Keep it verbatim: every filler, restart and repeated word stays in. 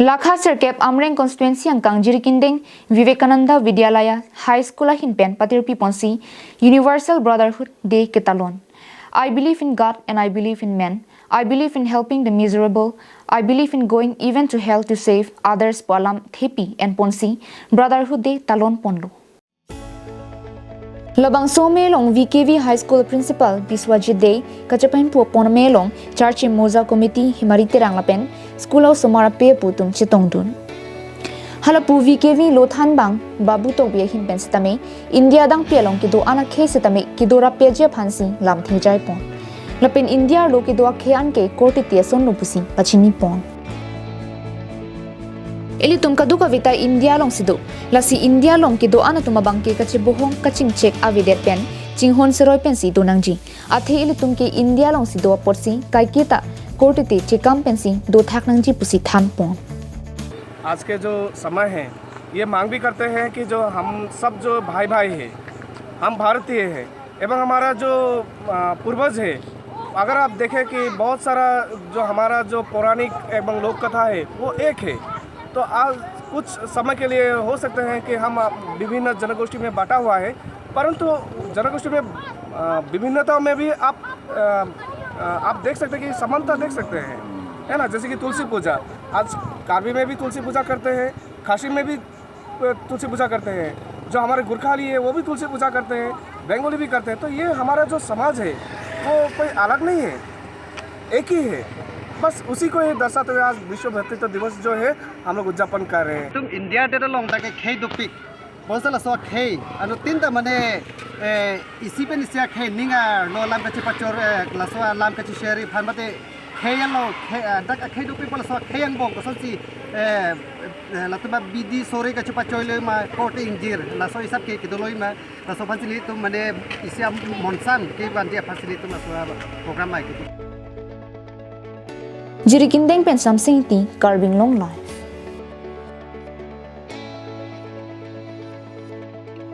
Lakha sirkep Amreng constituency angkang Jirikindeng Vivekananda Vidyalaya High School ahin pen patirpi ponsi Universal Brotherhood Day ketalon. I believe in God and I believe in men. I believe in helping the miserable. I believe in going even to hell to save others pu alam thepi en ponsi Brotherhood Day talon ponlo. Labangso amei along V K V High School Principal Biswajit Dey, kachepahin pu apon amei along Charche Moza Committee Himari Terang lapen school osomar ape apo atum chetongdun. Halapu V K V lothanbang Babu Tokbi ahin pen setame India adangpi along kedo-an akhei setame kedo rapji aphansi lamthe jai pon. Lapen India arlo kedo akhei an ke korte ti asonlo pusi pachini pon. Ilitum kadokave ta India alongsi do. Lasi India along kedo-an atum abang ke kachebohong kachingchek avedet pen chinghon seroi pensi do nangji. Athe ilitum ke India alongsi do apotsi kaiketa korte ti chekam pensi dothak nangji pusi than pon. आज के जो समय है, ये मांग भी करते हैं कि जो हम सब जो भाई भाई हैं, हम भारतीय हैं एवं हमारा जो अ, पूर्वज है, अगर आप देखें कि बहुत सारा जो हमारा जो पौराणिक एवं लोक कथा है, वो एक है। तो आज कुछ समय के लिए हो सकते हैं कि हम आप विभिन्न जनगोष्ठी में बटा हुआ है, परंतु जनगोष्ठी में अ, विभिन्नता में भी आप अ, अ, आप देख सकते हैं कि समानता देख सकते हैं, है ना? जैसे कि तुलसी पूजा, आज कार्बी में भी तुलसी पूजा करते हैं, खासी में भी अ, तुलसी पूजा करते हैं, जो हमारे गोरखा लिए वो भी तुलसी पूजा करते हैं, बंगाली भी करते हैं। तो ये हमारा जो समाज है वो कोई अलग नहीं है, एक ही है। बस उसी को ही दर्शाते हुए आज विश्व भातृत्व दिवस जो है हम लोग उद्यापन कर रहे हैं। Itum India det along ta ke khei dopik. Bonsela so khei. Anuttin ta mane eh, isi pen isi akhei ning arlo alam kachepachor eh, laso alam kacheshare aphan mate khei alo khei eh, dak akhei dopik bonsela so khei angbong kosonsi eh, eh, latum abidi sore kachepachoi lo ma korte ingjir. Laso hisap ke kedo lo ma. Laso aphansi nelitum mane isi amonsam kevanji aphansi nelitum laso program mai kedo. Jirikindeng pen Samsing Ingti, Karbi Anglong Live.